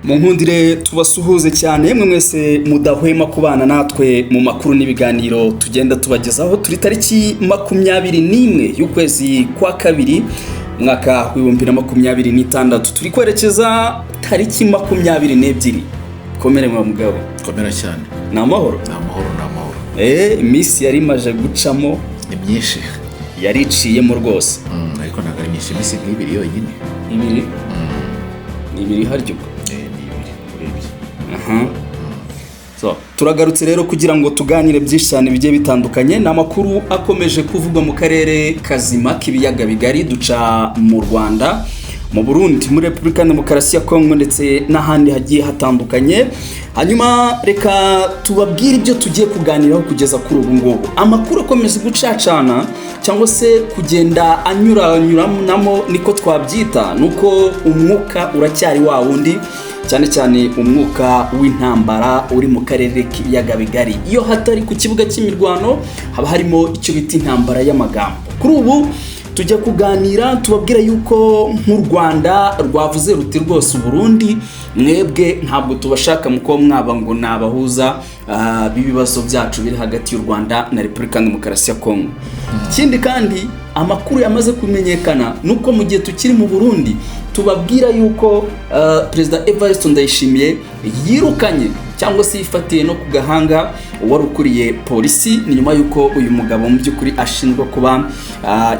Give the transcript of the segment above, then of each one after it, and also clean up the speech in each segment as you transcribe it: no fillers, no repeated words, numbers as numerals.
Mu nkundire tubasuhuze cyane mwe mwese mudahwema kubana natwe mu makuru n'ibiganiro tugenda tubagezaho. Turi tariki 21 y'ukwezi kwa kabiri, mwaka w'2026, turi kwerekeza tariki 22. Komere mwa mugabo. Komera cyane. Ni amahoro? Ni amahoro, ni amahoro. Iminsi yari imaze gucamo ni myinshi. Yariciyemo rwose. Ariko ntabwo ari myinshi, iminsi nk'ibiri yonyine. Ibiri ni ibiri harya ubwo? Ni ibiri urebye. Aha. So, turagarutse rero kugira ngo tuganire byinshi cyane bigiye bitandukanye. Ni amakuru akomeje kuvugwa mu karere kazima k'ibiyaga bigari, duca mu Rwanda, mu Burundi, muri Repubulika ya Demokarasi ya Kongo ndetse n'ahandi hagiye hatandukanye. Hanyuma reka tubabwire ibyo tugiye kuganiraho kugeza kuri ubu ngubu. Amakuru akomeje gucacana cyangwa se kugenda anyuranyuranamo, niko twabyita, nuko umwuka uracyari wa wundi, cyane cyane umwuka w'intambara uri mu karere k'ibiyaga bigari. Iyo hatari ku kibuga cy'imirwano, haba harimo icyo bita intambara y'amagambo. Kuri ubu tujya kuganira tubabwira yuko nk'u Rwanda rwavuze ruti: "Rwose Uburundi mwebwe ntabwo tubashaka mu kuba mwaba ngo nabahuza b'ibibazo byacu biri hagati y'u Rwanda na Repubulika ya Demokarasi ya Kongo." Ikindi kandi amakuru yamaze kumenyekana ni uko mu gihe tukiri mu Burundi, tubabwira yuko Perezida Evariste Ndayishimiye yirukanye cyangwa se yifatiye no ku gahanga uwari ukuriye polisi. Ni nyuma y'uko uyu mugabo mu by'ukuri ashinjwa kuba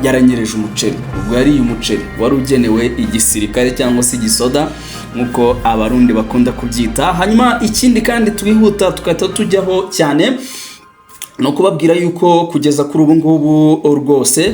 yaranyereje umuceri, ubwo yariye umuceri wari ugenewe igisirikare cyangwa se igisoda, nk'uko Abarundi bakunda kubyita. Hanyuma ikindi kandi twihuta tugahita tujyaho cyane ni ukubabwira yuko kugeza kuri ubu ngubu rwose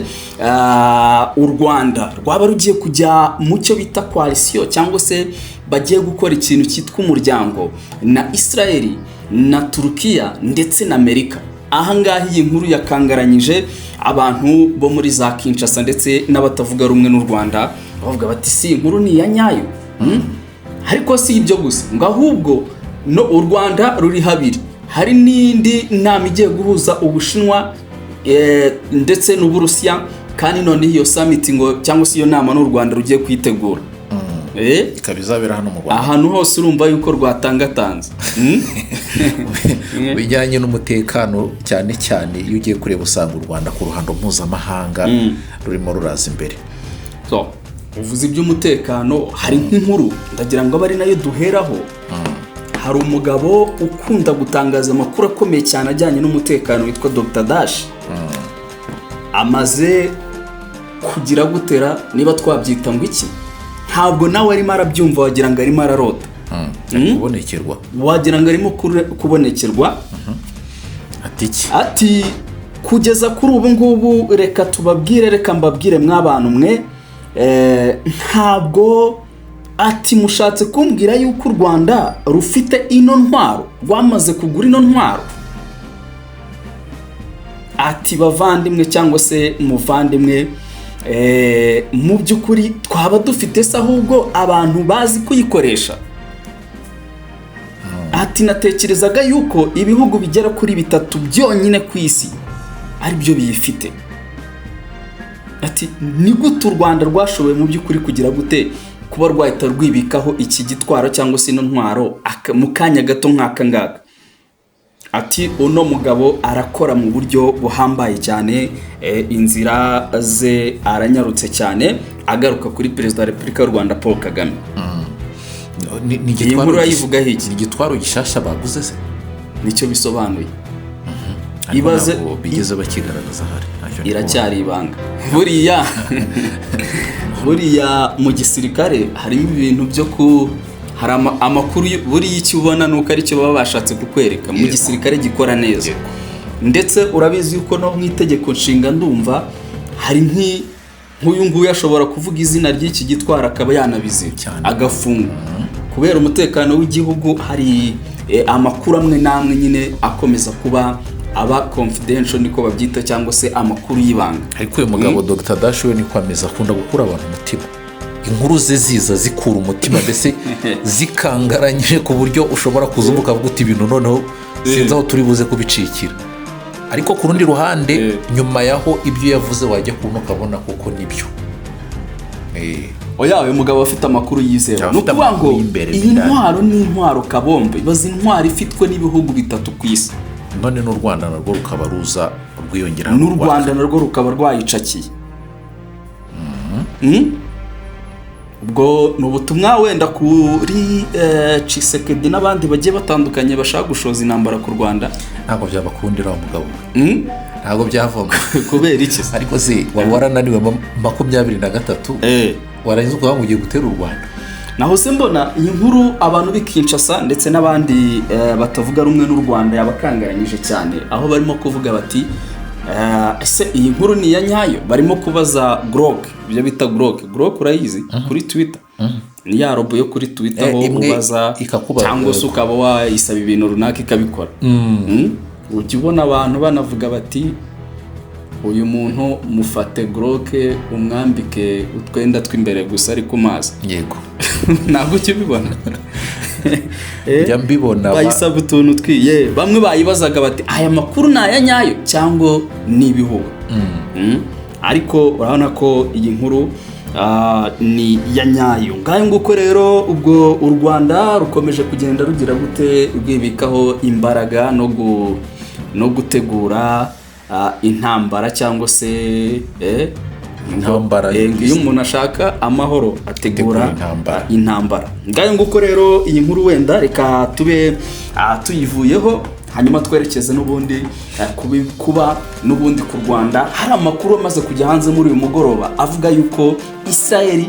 u Rwanda rwaba rugiye kujya mu cyo bita coalition, cyangwa se bagiye gukora ikintu cyitwa umuryango na Israel na Turukiya ndetse na Amerika. Ahangaha iyi nkuru yakangaranyije abantu bo muri za Kinshasa ndetse n'abatavuga rumwe n'u Rwanda, bavuga bati: "Si inkuru ni iya nyayo?" Ariko si ibyo gusa, ngo ahubwo no u Rwanda ruri habiri, hari n'indi nama igiye guhuza Ubushinwa ndetse n'Uburusiya, kandi noneho iyo summit ngo cyangwa se iyo nama n'u Rwanda rugiye kuyitegura. Ikaba izabera hano mu Rwanda. Ahantu hose urumva yuko rwatangatanze. Mu bijyanye n'umutekano cyane cyane, iyo ugiye kureba usanga u Rwanda ku ruhando mpuzamahanga rurimo ruraza imbere. So, uvuze iby'umutekano, hari nk'inkuru ndagira ngo abe ari nayo duheraho. Hari umugabo ukunda gutangaza amakuru akomeye cyane ajyanye n'umutekano witwa Dr Dash. Amaze kugira gutera, niba twabyita ngo iki, ntabwo nawe arimo arabyumva, wagira ngo arimo ararota. Ari kubonekerwa. Wagira ngo arimo kubonekerwa. Ati iki? Ati: "Kugeza kuri ubu ngubu, reka tubabwire, reka mbabwire mw'abantu mwe, ntabwo," ati, "mushatse kumbwira yuko u Rwanda rufite ino ntwaro, rwamaze kugura ino ntwaro?" Ati: "Bavandimwe cyangwa se muvandimwe, mu by'ukuri twaba dufite se ahubwo abantu bazi kuyikoresha?" Ati: "Natekerezaga yuko ibihugu bigera kuri bitatu byonyine ku isi aribyo biyifite." Ati: "Ni gute u Rwanda rwashoboye mu by'ukuri kugira gute, kuba rwahita rwibikaho iki gitwaro cyangwa se ino ntwaro mu kanya gato nk'aka ngaka?" Ati: "Uno mugabo arakora mu buryo buhambaye cyane, inzira ze aranyarutse cyane." Agaruka kuri Perezida wa Repubulika y'u Rwanda Paul Kagame. Ni Iyi igitwaro nkuru urayivugaho iki? Ni igitwaro gishasha baguze se? Nicyo bisobanuye. Ariko ntabwo bigeze bakigaragaza ahari. Ntacyo ndi kubona. Iracyari ibanga. Buriya mu gisirikare harimo ibintu byo ku hari amakuru buriya icyo ubona ni uko aricyo baba bashatse kukwereka mu gisirikare gikora neza. Ndetse urabizi yuko no mu itegeko nshinga, ndumva hari nk'uyu nguyu ashobora kuvuga izina ry'iki gitwaro akaba yanabizira agafungwa kubera umutekano w'igihugu. Hari amakuru amwe n'amwe nyine akomeza kuba aba confidential, niko babyita, cyangwa se amakuru y'ibanga. Ariko uyu mugabo Dr Dash we niko ameze, akunda gukura abantu umutima. Inkuru ze ziza zikura umutima, mbese zikangaranyije ku buryo ushobora kuzumva ukavuga uti: "Ibintu noneho sinzi aho turi buze kubicikira." Ariko ku rundi ruhande, nyuma yaho ibyo yavuze wajya kubona ukabona kuko nibyo. Oya, uyu mugabo afite amakuru yizewe. Afite Ni ukuvuga ngo amakuru y'imbere iyi n'indani. ntwaro ni intwaro kabombe. Ibaze intwaro ifitwe n'ibihugu bitatu ku isi. None n'u Rwanda narwo rukaba ruza rwiyongera. N'u Rwanda narwo rukaba rwayicakiye. Ubwo ni ubutumwa wenda kuri Tshisekedi n'abandi bagiye batandukanye bashaka gushoza intambara ku Rwanda. Ntabwo byabakundira wa mugabo we. Ntabwo byavamo. Kubera iki se? Ariko se waba warananiwe 23, warangiza ukavuga ngo ugiye gutera u Rwanda? Naho se mbona iyi nkuru abantu b'i Kinshasa ndetse n'abandi batavuga rumwe n'u Rwanda yabakangaranyije cyane, aho barimo kuvuga bati: "Ese iyi nkuru ni iya nyayo?" Barimo kubaza Grok, ibyo bita Grok. Grok urayizi kuri Twitter, ni ya robot yo kuri Twitter, aho imwe ubaza ikakubaza. Cyangwa se ukaba wayisaba ibintu runaka ikabikora. Ujya ubona abantu banavuga bati: "Uyu muntu mufate Grok umwambike utwenda tw'imbere gusa ari ku mazi." Ntabwo ujya ubibona? Njya mbibona. Bayisaba utuntu twiye. Bamwe bayibazaga bati: "Aya makuru ni aya nyayo cyangwa ni ibihuha?" Ariko urabona ko iyi nkuru ni iya nyayo. Ngayo nguko rero, ubwo u Rwanda rukomeje kugenda rugira gute, rwibikaho imbaraga no gutegura intambara cyangwa se Intambara. Ngo iyo umuntu ashaka amahoro ategura Ategura intambara. Intambara. Ngayo nguko rero, iyi nkuru wenda reka tube tuyivuyeho, hanyuma twerekeze n'ubundi kuba n'ubundi ku Rwanda. Hari amakuru amaze kujya hanze muri uyu mugoroba avuga yuko Israel,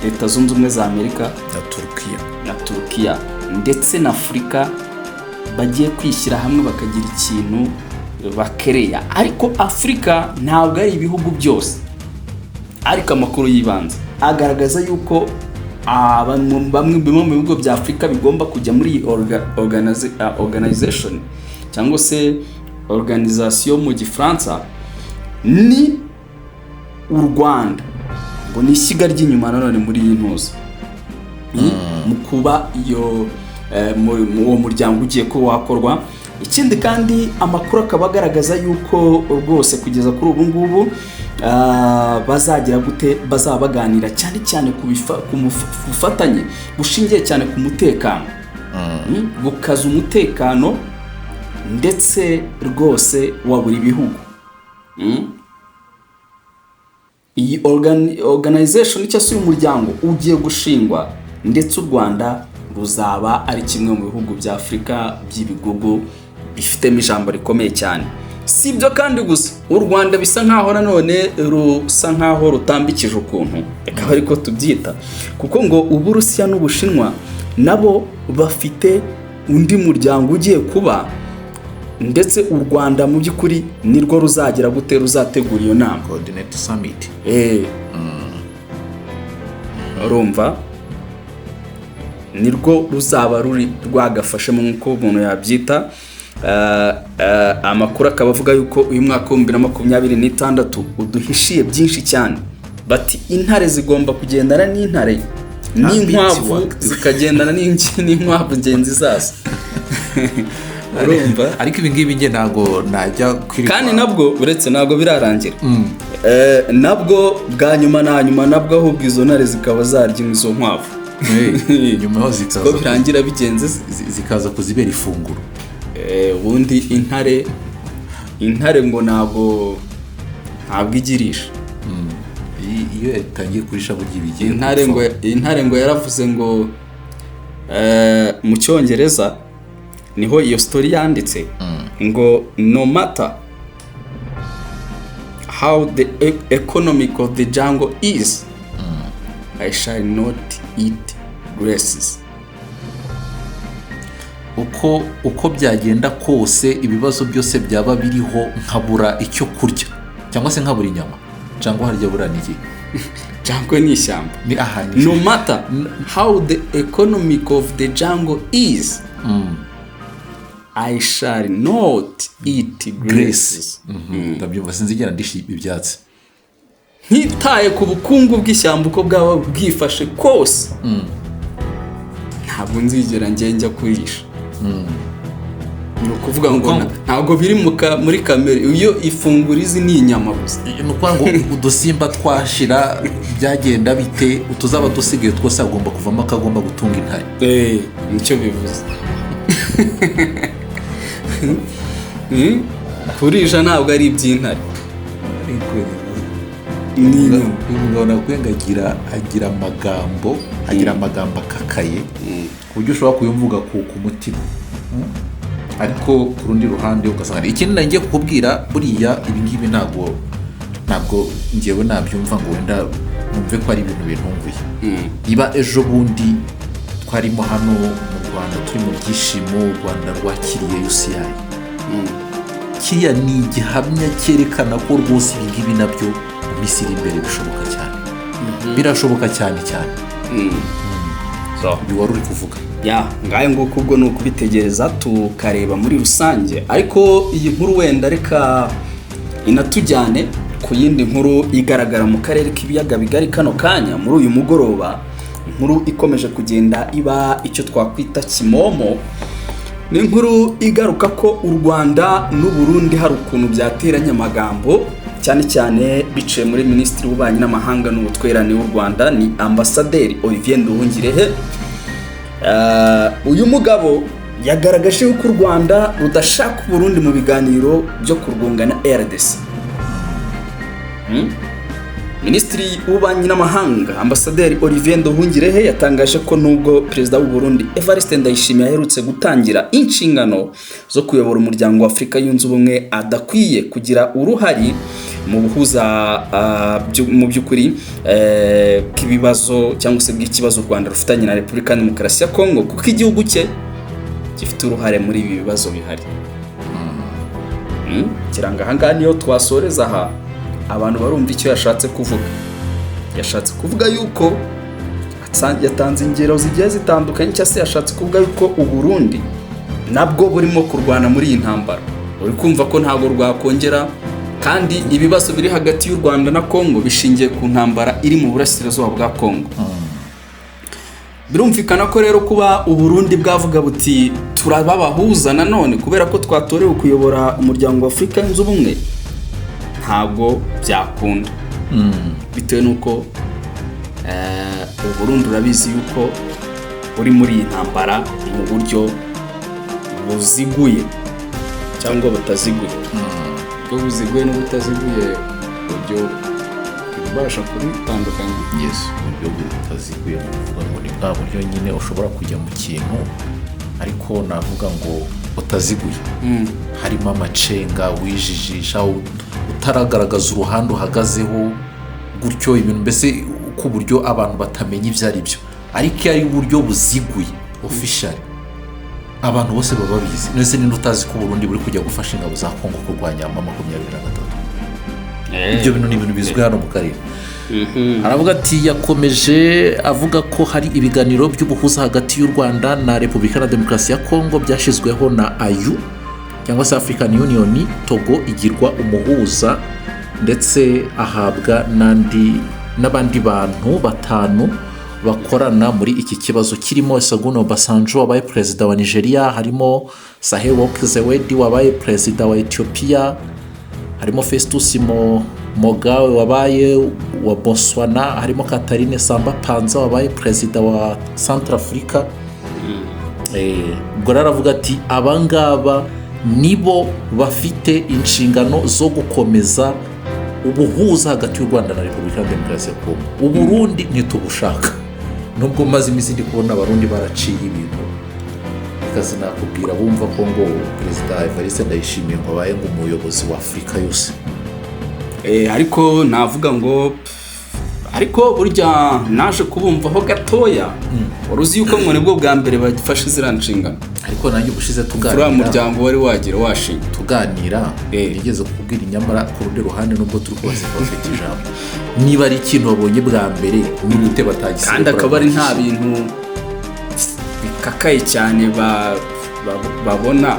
Leta Zunze Ubumwe za Amerika na Turukiya, na Turukiya ndetse na Afurika bagiye kwishyira hamwe bakagira ikintu bakereya. Ariko Afurika ntabwo ari ibihugu byose, ariko amakuru y'ibanze agaragaza yuko bamwe bimwe mu bihugu bya Afurika bigomba kujya muri iyi organization cyangwa se organisation mu Gifaransa. Ni u Rwanda ngo ni ishyiga ry'inyuma nanone muri iyi ntuza mu kuba iyo uwo muryango ugiye kuba wakorwa. Ikindi kandi, amakuru akaba agaragaza yuko rwose kugeza kuri ubu ngubu bazagira gute, bazaba baganira cyane cyane ku bufatanye bushingiye cyane ku mutekano, gukaza umutekano ndetse rwose wa buri bihugu. Iyi organization cyangwa se uyu muryango ugiye gushingwa, ndetse u Rwanda ruzaba ari kimwe mu bihugu bya Afurika by'ibigugu bifitemo ijambo rikomeye cyane. Si ibyo kandi gusa, u Rwanda bisa nkaho nanone rusa nkaho rutambikije ukuntu, reka ariko tubyita, kuko ngo Uburusiya n'Ubushinwa nabo bafite undi muryango ugiye kuba, ndetse u Rwanda mu by'ukuri nirwo ruzagira gute, ruzategura iyo nama. Coordinate summit. Urumva nirwo ruzaba ruri rwagafashemo nk'uko umuntu yabyita. Amakuru akaba avuga yuko uyu mwaka wa 2026 uduhishiye byinshi cyane. Bati intare zigomba kugendana n'intare, n'inkwavu zikagendana n'inkwavu ngenzi zazo. Urumva? Ariko ibi ngibi njye ntabwo najya kwirirwa. Kandi nabwo uretse ntabwo birarangira. Nabwo bwa nyuma na nyuma nabwo ahubwo izo ntare zikaba zarya izo nkwavu. Hey, nyuma yaho zikaza Ko birangira bigenze se? Zikaza kuzibera ifunguro. Ubundi intare ngo ntabwo igirisha. Iyo yatangiye kurisha burya ibigiye Intare ngo gupfa. Intare ngo yaravuze ngo mu Cyongereza niho iyo story yanditse ngo: "No matter how the economic of the jungle is, I shall not eat grasses." Uko byagenda kose, ibibazo byose byaba biriho, nkabura icyo kurya cyangwa se nkabura inyama, cyangwa harya buriya ni iki? Jungle ni ishyamba. Ni aha ni "No matter how the economic of the jungle is, I shall not eat grasses." Ndabyumva, sinzigera ndisha ibyatsi. Ntitaye ku bukungu bw'ishyamba uko bwaba bwifashe kose, ntabwo nzigera njya kurisha. Ni ukuvuga ngo ntabwo biri muri kamere, iyo ifunguro izi ni inyama gusa. Ni ukuvuga ngo udusimba twashira byagenda bite, utuzaba dusigaye twose agomba kuvamo akagomba gutunga intare. Nicyo bivuze. Kurisha ntabwo ari iby'intare, ni inyama. Uyu mugabo nakubwiye agira amagambo, agira amagambo akakaye ku buryo ushobora kuyumvuga ku mutima. Ariko ku rundi ruhande ugasanga ikindi ngiye kukubwira, buriya ibi ngibi ntabwo ngewe nabyumva ngo wenda numve ko ari ibintu bintunguye. Niba ejo bundi twarimo hano mu Rwanda turi mu byishimo, u Rwanda rwakiriye UCI, kiriya ni igihamya cyerekana ko rwose ibi ngibi nabyo mu minsi iri imbere bishoboka cyane, birashoboka cyane cyane. Ibi wari uri kuvuga. Ya, ngayo nguko, ubwo ni ukubitegereza tukareba muri rusange. Ariko iyi nkuru wenda reka inatujyane ku yindi nkuru igaragara mu karere k'ibiyaga bigari kano kanya muri uyu mugoroba, inkuru ikomeje kugenda iba icyo twakwita kimomo. Ni inkuru igaruka ko u Rwanda n'u Burundi hari ukuntu byateranye amagambo, cyane cyane biciye muri Minisitiri w'Ububanyi n'Amahanga n'Ubutwererane w'u Rwanda, ni Ambasaderi Olivier Nduhungirehe. Uyu mugabo yagaragaje yuko u Rwanda rudashaka Uburundi mu biganiro byo kurwunga na RDC. Minisitiri w'Ububanyi n'Amahanga Ambasaderi Olivier Nduhungirehe yatangaje ko nubwo Perezida w'u Burundi Evariste Ndayishimiye aherutse gutangira inshingano zo kuyobora Umuryango wa Afurika Yunze Ubumwe, adakwiye kugira uruhari mu buhuza mu by'ukuri bw'ibibazo cyangwa se bw'ikibazo u Rwanda rufitanye na Repubulika ya Demokarasi ya Kongo, kuko igihugu cye gifite uruhare muri ibi bibazo bihari. Kiranga ahangaha niyo twasoreza aha, abantu barumva icyo yashatse kuvuga. Yashatse kuvuga yuko yatanze ingero zigiye zitandukanye, cyangwa se yashatse kuvuga yuko u Burundi nabwo burimo kurwana muri iyi ntambara. Uri kumva ko ntabwo rwakongera, kandi ibibazo biri hagati y'u Rwanda na Kongo bishingiye ku ntambara iri mu burasirazuba bwa Kongo. Birumvikana ko rero kuba u Burundi bwavuga buti turababahuza nanone kubera ko twatorewe kuyobora Umuryango wa Afurika Yunze Ubumwe, ntabwo byakunda, bitewe n'uko u Burundi urabizi yuko uri muri iyi ntambara mu buryo buziguye cyangwa butaziguye. Ubwo buziguye n'ubutaziguye, uburyo ubasha kubitandukanya? Yes, uburyo butaziguye ni ukuvuga ngo ni bwa buryo nyine ushobora kujya mu kintu, ariko navuga ngo butaziguye, harimo amacenga, wijijisha, utaragaragaza uruhande uhagazeho gutyo, ibintu mbese ku buryo abantu batamenya ibyo ari byo. Ariko iyo ari uburyo buziguye official, abantu bose baba babizi. Nese ninde utazi ko Burundi buri kujya gufasha ingabo za Kongo kurwanya M23? Ibyo bintu ni ibintu bizwi hano mu karere. Aravuga ati, yakomeje avuga ko hari ibiganiro by'ubuhuza hagati y'u Rwanda na Repubulika na Demokarasi ya Kongo byashyizweho na AU cyangwa se African Union, Togo igirwa umuhuza ndetse ahabwa n'andi n'abandi bantu batanu bakorana muri iki kibazo, kirimo Olusegun Obasanjo wabaye perezida wa Nigeria, harimo Sahle-Work Zewde wabaye perezida wa Ethiopia, harimo Festus Mogae wabaye wa Botswana, harimo Catherine Samba Panza wabaye perezida wa Centrafrica. Ubwo rero aravuga ati abangaba nibo bafite inshingano zo gukomeza ubuhuza hagati y'u Rwanda na Repubulika ya Demokarasi ya Kongo, Uburundi ntitubushaka. Nubwo maze iminsi ndi kubona Abarundi baraciye ibintu, reka sinakubwira, bumva ko ngo Perezida Evariste Ndayishimiye ngo abaye ngo umuyobozi wa Afurika yose. Ariko navuga ngo ariko burya naje kubumvaho gatoya, wari uzi yuko ngo nibwo bwa mbere bafashe ziriya nshingano? Ariko nanjye ubushize uriya tuganira, muryango wari wagira washinga tuganira, nigeze kukubwira, nyamara ku rundi ruhande nubwo turi kubaseka bafite ijambo, niba ari ikintu babonye bwa mbere, ni gute batagisiga? Kandi akaba ari nta bintu bikakaye cyane babona.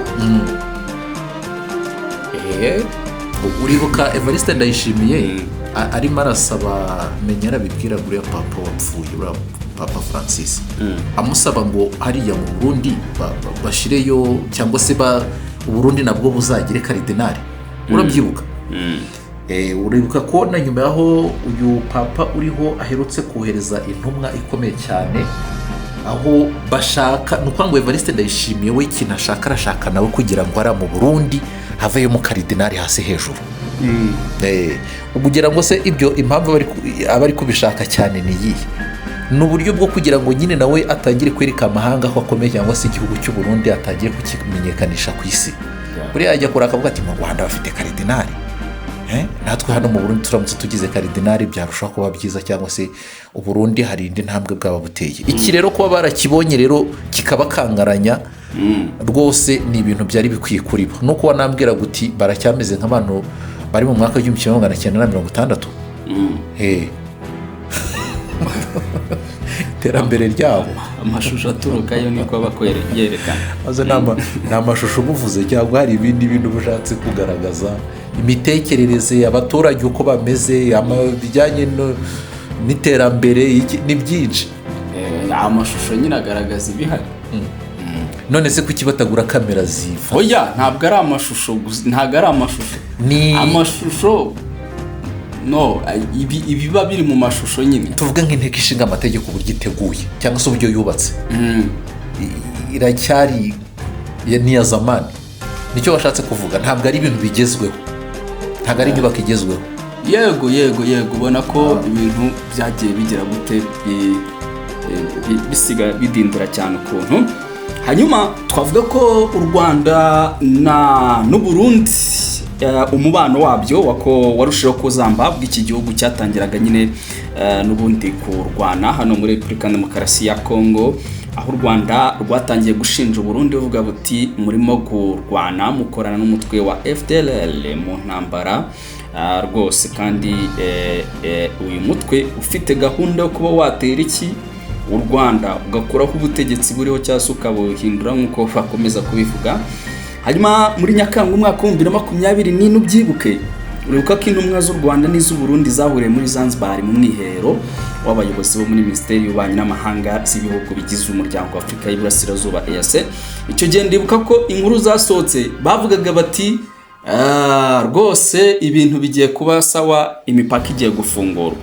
Uribuka Evariste Ndayishimiye arimo arasaba, menya arabibwira uriya papa wapfuye, uriya Papa Francis, amusaba ngo hariya mu Burundi bashireyo cyangwa se Uburundi nabwo buzagire karidinari. Urabyibuka? Uribuka ko na nyuma y'aho uyu papa uriho aherutse kohereza intumwa ikomeye cyane, aho bashaka, ni ukuvuga ngo Evariste Ndayishimiye we ikintu ashaka, arashaka nawe kugira ngo hariya mu Burundi haveyemo karidinari hasi hejuru. Kugira ngo se ibyo, impamvu aba ari kubishaka cyane ni iyihe? Ni uburyo bwo kugira ngo nyine nawe atangire kwereka amahanga ko akomeye, cyangwa se igihugu cy'u Burundi atangire kukimenyekanisha ku isi. Buriya yajya kure akavuga ati: "Mu Rwanda bafite karidinari. Natwe hano mu Burundi turamutse tugize karidinari byarushaho kuba byiza, cyangwa se Uburundi hari indi ntambwe bwaba buteye." Iki rero kuba barakibonye rero kikabakangaranya rwose, ni ibintu byari bikwiye kuri bo. Nuko wanambwira guti baracyameze nk'abantu bari mu mwaka w'1960. Iterambere ryabo. Amashusho aturukayo niko aba yerekana. Maze ni amashusho ubuvuze, cyangwa hari ibindi bintu uba ushatse kugaragaza, imitekerereze, abaturage uko bameze, bijyanye n'iterambere, ni byinshi. Amashusho nyine agaragaza ibihari. None se kuki batagura kamera zifa? Oya, ntabwo ari amashusho gusa, ntabwo ari amashusho. Ni Amashusho no ibiba biri mu mashusho nyine. Tuvuge nk'inteko ishinga amategeko, uburyo iteguye cyangwa se uburyo yubatse, iracyari n'iya zamani. Nicyo washatse kuvuga? Ntabwo ari ibintu bigezweho, ntabwo ari inyubako igezweho. Yego, ubona ko ibintu byagiye bigira gute, bisiga bidindira cyane ukuntu. Hanyuma twavuga ko u Rwanda na n'Uburundi, umubano wabyo wako warushijeho kuzamba bw'iki gihugu cyatangiraga nyine n'ubundi kurwana hano muri Repubulika ya Demokarasi ya Kongo, aho u Rwanda rwatangiye gushinja Uburundi buvuga buti: "Murimo kurwana mukorana n'umutwe wa FDLR mu ntambara rwose, kandi uyu mutwe ufite gahunda yo kuba watera iki u Rwanda, ugakuraho ubutegetsi buriho cyangwa se ukabuhindura," nk'uko bakomeza kubivuga. Hanyuma muri Nyakanga umwaka wa 2024, ubyibuke, uribuka ko intumwa z'u Rwanda n'iz'u Burundi zahuriye muri Zanzibar mu mwiherero w'abayobozi bo muri Minisiteri y'Ububanyi n'Amahanga z'ibihugu bigize Umuryango wa Afurika y'Iburasirazuba, EAC. Icyo gihe ndibuka ko inkuru zasohotse bavugaga bati: "Rwose ibintu bigiye kuba sawa, imipaka igiye gufungurwa."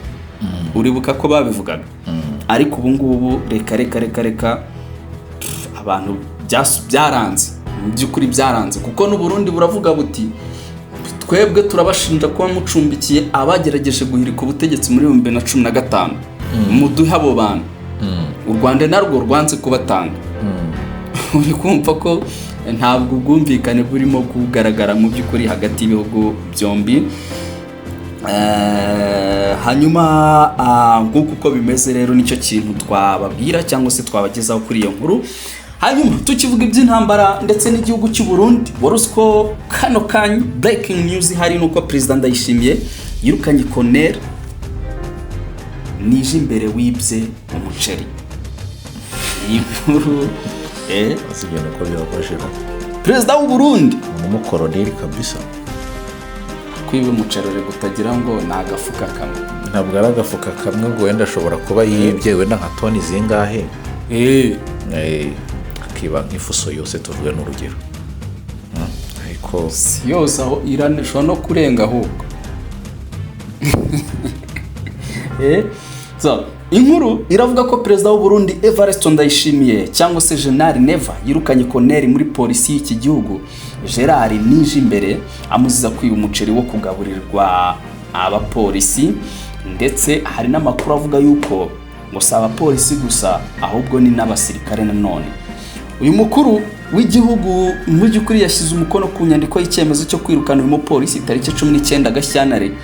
Uribuka ko babivugaga? Ariko ubu ngubu reka reka reka reka, abantu byaranze, mu by'ukuri byaranze, kuko n'Uburundi buravuga buti: "Twebwe turabashinja kuba mucumbikiye abagerageje guhirika ubutegetsi muri 2015, muduhe abo bantu." U Rwanda narwo rwanze kubatanga. Uri kumva ko ntabwo ubwumvikane burimo kugaragara mu by'ukuri hagati y'ibihugu byombi. Hanyuma nguko uko bimeze rero, nicyo kintu twababwira cyangwa se twabagezaho kuri iyo nkuru. Hanyuma tukivuga iby'intambara ndetse n'igihugu cy'u Burundi, wari uzi ko kano kanya breaking news ihari nuko Perezida Ndayishimiye yirukanye Colonel Nijimbere wibye umuceri? Iyi nkuru Azi ibintu uko bibabaje. Perezida w'u Burundi. Ni umukoroneri kabisa. Kwiba umuceri uri utagira ngo ni agafuka kamwe. Ntabwo ari agafuka kamwe, ngo wenda ashobora kuba yibye wenda nka toni zingahe. Akiba nk'ifuso yose, tuvuge n'urugero. Ariko Si yose, aho ishobora no kurenga ahubwo. So, inkuru iravuga ko perezida w'u Burundi Evariste Ndayishimiye cyangwa se General Neva yirukanye koloneli muri polisi y'iki gihugu Gerard Nijimbere, amuziza kwiba umuceri wo kugaburirwa abapolisi. Ndetse hari n'amakuru avuga yuko ngo si abapolisi gusa, ahubwo ni n'abasirikare nanone. Uyu mukuru w'igihugu mu by'ukuri yashyize umukono ku nyandiko y'icyemezo cyo kwirukana uyu mupolisi tariki 19 Gashyantare, ni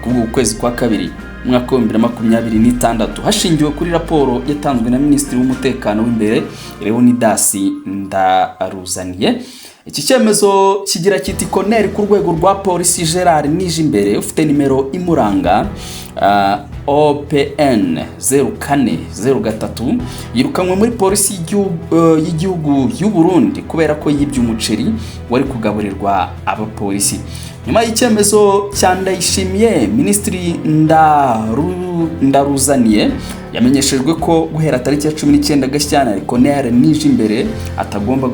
ukuvuga ukwezi kwa kabiri, umwaka wa 2026, hashingiwe kuri raporo yatanzwe na Minisitiri w'Umutekano w'imbere Leonidas Ndaruzaniye. Iki cyemezo kigira kiti: "Koloneli ku rwego rwa polisi Gerard Nijimbere ufite nimero imuranga OPN 0403 yirukanwe muri polisi y'igihugu y'u Burundi kubera ko yibye umuceri wari kugaburirwa abapolisi." Nyuma y'icyemezo cya Ndayishimiye, Minisitiri Ndaruzaniye yamenyeshejwe ko guhera tariki ya 19 Gashyantare Colonel Nijimbere atagomba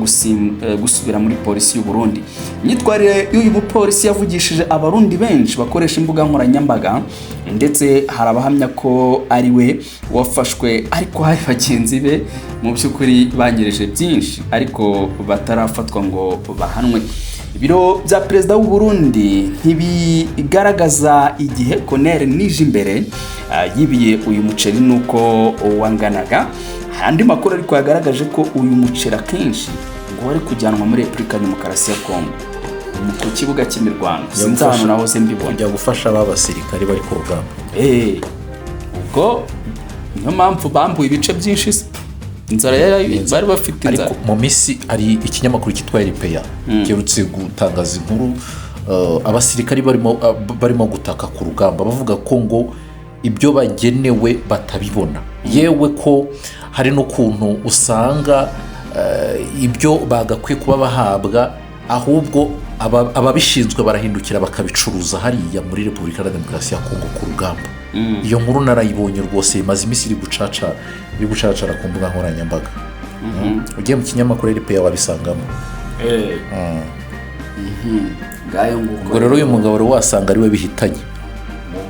gusubira muri polisi y'u Burundi. Imyitwarire y'uyu mupolisi yavugishije Abarundi benshi bakoresha imbuga nkoranyambaga, ndetse hari abahamya ko ari we wafashwe, ariko hari bagenzi be mu by'ukuri banyereje byinshi ariko batarafatwa ngo bahanwe. Ibiro bya perezida w'u Burundi ntibigaragaza igihe Colonel Nijimbere yibiye uyu muceri nuko wanganaga. Hari andi makuru ariko yagaragaje ko uyu muceri akenshi ngo wari kujyanwa muri Repubulika ya Demokarasi ya Kongo ku kibuga cy'imirwano. Sinzi ahantu nahoze mbibona. Kujya gufasha ba basirikare bari ku rugamba. Ubwo niyo mpamvu bambuye ibice byinshi se. Inzara yari bari bafite inzara. Ariko mu minsi hari ikinyamakuru cyitwa RPA giherutse gutangaza inkuru, abasirikari barimo gutaka ku rugamba, bavuga ko ngo ibyo bagenewe batabibona, yewe ko hari n'ukuntu usanga ibyo bagakwiye kuba bahabwa ahubwo ababishinzwe barahindukira bakabicuruza hariya muri Repubulika ya Demokarasi ya Kongo ku rugamba. Iyo nkuru narayibonye rwose, imaze iminsi iri gucacara ku mbuga nkoranyambaga. Ugiye mu kinyamakuru RPA wabisangamo. Ngayo nguko. Ubwo rero uyu mugabo rero wasanga ari we bihitanye.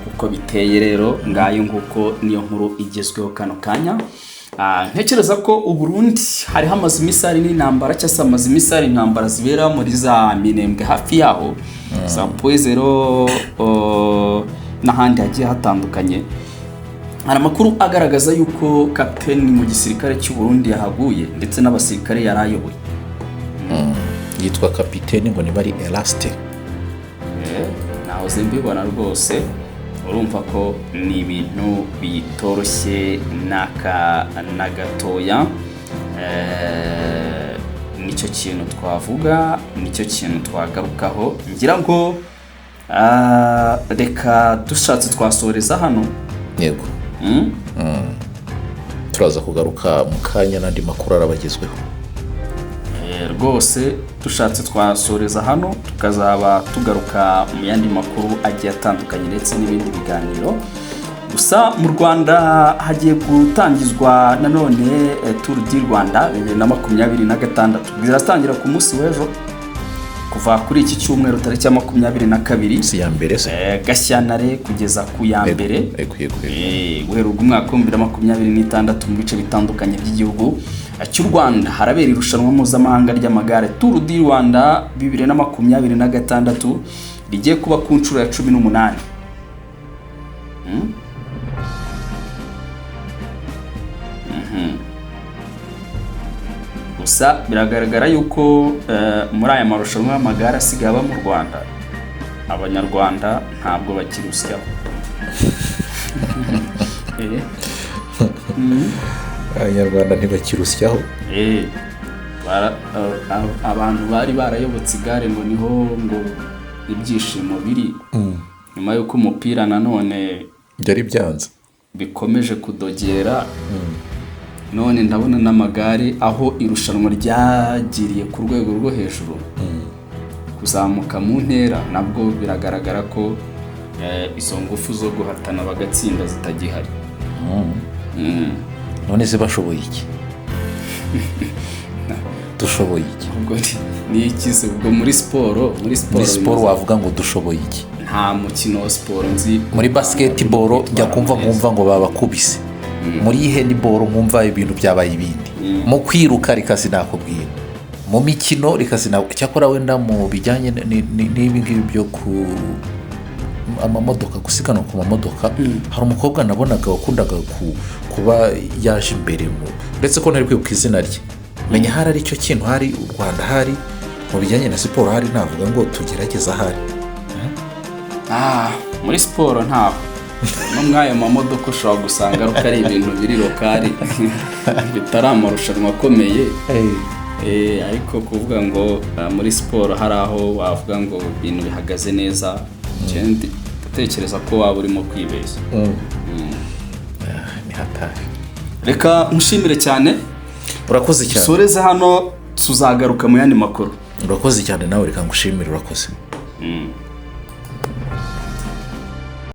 Uko biteye rero, ngayo nguko, niyo nkuru igezweho kano kanya. Ntekereza ko Uburundi hari hamaze iminsi hari n'intambara, cyangwa se hamaze iminsi hari intambara zibera muri za Minembwe, hafi yaho za Pwezero n'ahandi hagiye hatandukanye. Hari amakuru agaragaza yuko kapiteni mu gisirikare cy'u Burundi yahaguye, ndetse n'abasirikare yari ayoboye. Yitwa kapiteni ngo niba ari Eraste. Nahoze mbibona rwose. Urumva ko ni ibintu bitoroshye n'aka na gatoya. Nicyo kintu twavuga, nicyo kintu twagarukaho. Ngira ngo reka dushatse twasoreza hano. Yego. Turaza kugaruka mu kanya n'andi makuru arabagezweho. Rwose dushatse twasoreza hano, tukazaba tugaruka mu yandi makuru agiye atandukanye ndetse n'ibindi biganiro. Gusa mu Rwanda hagiye gutangizwa nanone Tour du Rwanda 2026. Biratangira ku munsi w'ejo, kuva kuri iki cyumweru tariki ya 22 Si ya mbere se? Gashyantare kugeza ku ya mbere. Yego, yego, yego. Guhera ubwo umwaka wa 2026, mu bice bitandukanye by'igihugu cy'u Rwanda harabera irushanwa mpuzamahanga ry'amagare Tour du Rwanda 2026, rigiye kuba ku nshuro ya 18. Gusa biragaragara yuko muri aya marushanwa y'amagare asigaye aba mu Rwanda, Abanyarwanda ntabwo bakirusyaho. Abanyarwanda ntibakirusyaho. Abantu bari barayobotse igare ngo niho ngo ibyishimo biri, nyuma y'uko umupira nanone byari byanze, bikomeje kudogera, none ndabona n'amagare aho irushanwa ryagiriye ku rwego rwo hejuru kuzamuka mu ntera, nabwo biragaragara ko izo ngufu zo guhatana bagatsinda zitagihari. None se bashoboye iki? Dushoboye iki? Ubwo ni iki se? Ubwo muri siporo, muri siporo Muri siporo bimeze- wavuga ngo dushoboye iki? Nta mukino wa siporo nzi. Muri basketball njya kumva nkumva ngo babakubise, muri handball nkumva ibintu byabaye ibindi, mu kwiruka reka sinakubwira, mu mikino reka sinakubwira. Cyakora wenda mu bijyanye n'ibi ngibi byo ku amamodoka, gusiganwa ku mamodoka, hari umukobwa nabonaga wakundaga kuba yaje imbere mu, uretse ko ntari kwibuka izina rye. Menya hari aricyo kintu hari u Rwanda, hari mu bijyanye na siporo, hari navuga ngo tugerageze ahari. Muri siporo ntaho, no muri ayo mamodoka ushobora gusanga ariko ari ibintu biri local, bitari amarushanwa akomeye. Ariko kuvuga ngo muri siporo hari aho wavuga ngo ibintu bihagaze neza, njye ndatekereza ko waba urimo kwibeshya. Ni hatari. Reka nkushimire cyane. Urakoze cyane. Dusoreze hano, tuzagaruka mu yandi makuru. Urakoze cyane nawe, reka ngushimire, urakoze.